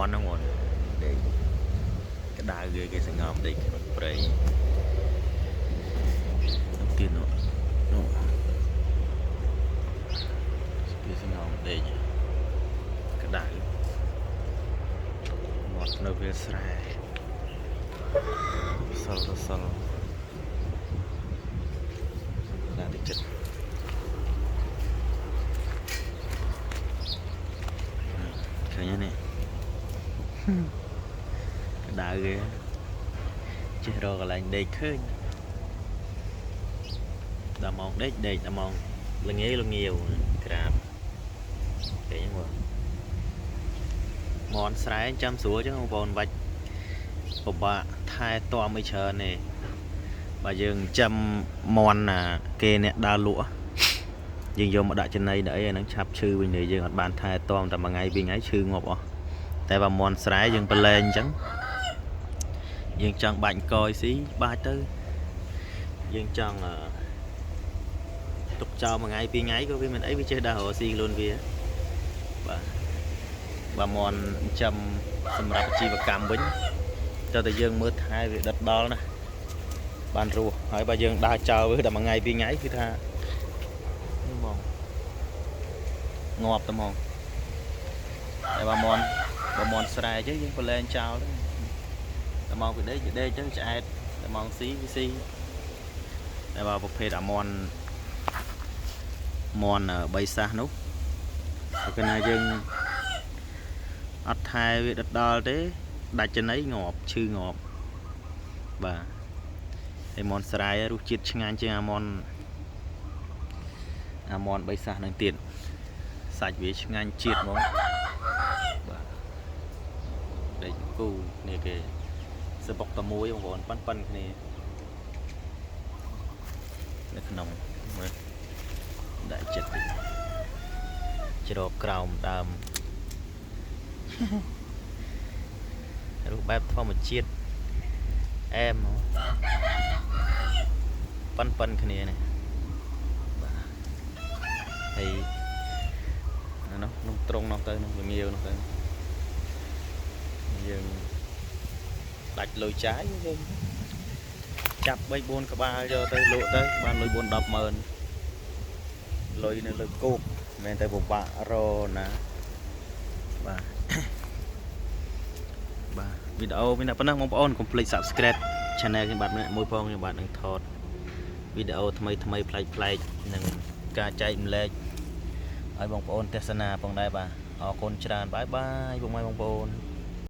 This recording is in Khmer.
ន់ហ្នឹងបងដេកក្តៅគេគេសងំដេកក្នុងព្រៃនោះទៀតនោះនោះគេសងំដេកក្តៅមាត់នៅវាលស្រែសល់សល់ដាក់តិចចិត្តឃើញទេនេះក្តៅគេចេះរកកន្លែងដេកឃើញដល់ម៉ោងដេកដេកដល់ម៉ោងល្ងាល្ងាវក្រាបឃើញទេបងមន់ស្រែចាំស្រួលចឹងបងប្អូនបាច់ពិបាកថែទាំអីច្រើនទេបើយើងចាំមន់ណាគេអ្នកដើរលក់យើងយកមកដាក់ចំណីដាក់អីអាហ្នឹងឆាប់ឈឺវិញទេយើងអត់បានថែទាំតែមួយថ្ងៃពីរថ្ងៃឈឺងាប់អស់តែបើមន់ស្រែយើងប្រឡែងអញ្ចឹងយើងចង់បាច់អង្គយស៊ីបាច់ទៅយើងចង់ទុកចោលមួយថ្ងៃពីរថ្ងៃក៏វាមិនអីវាចេះដើររកស៊ីខ្លួនវាបាទបើមន់ចាំសម្រាប់អាជីវកម្មវិញតើតែយើងមើលថែវាដិតដល់ណាបានរស់ហើយបើយើងដើរចោលវាដល់មួយថ្ងៃពីរថ្ងៃគឺថានេះហ្មងងាប់ទៅហ្មងតែបើមន់បើមន់ស្រែចឹងយើងប្រឡែងចោលទៅតែម៉ោងពីដេកវាដេកចឹងឆ្អែតតែម៉ោងស៊ីវាស៊ីតែបើប្រភេទអាមន់មន់បីសាសនោះបើកាលណាយើងអត់ថែវាដិតដល់ទេដាច់ចំណីងាប់ឈឺងាប់បាទហើយមន់ស្រែរសជាតិឆ្ងាញ់ជាងអាមន់អាមន់បីសាសនឹងទៀតសាច់វាឆ្ងាញ់ជាតិហ្មងបាទដេកគូនេះគេសបុកតែមួយបងប្អូនប៉ិនប៉ិនគ្នានៅក្នុងមើលដាក់ចិត្តតិចជ្រកក្រោមដើមរូបបែបធម្មជាតិអែមហ្មងប៉ិនប៉ិនគ្នានេះបាទហើយនោះនោះត្រង់នោះទៅនោះល្ងាវនោះទៅយើងដាច់លុយចាយយើងចាប់3 4ក្បាលយកទៅលក់ទៅបានលុយ4 10ម៉ឺនលុយនៅលើគោកមិនមែនតែពិបាករណាបាទបាទវីដេអូមានតែប៉ុណ្ណឹងបងប្អូនកុំភ្លេច Subscribe Channel ខ្ញុំបាទម្នាក់មួយផងខ្ញុំបាទនឹងថតវីដេអូថ្មីថ្មីប្លែកប្លែកនិងការចែកម្លែកឲ្យបងប្អូនទស្សនាផងដែរបាទអរគុណច្រើន bye bye ពុកម៉ែបងប្អូន។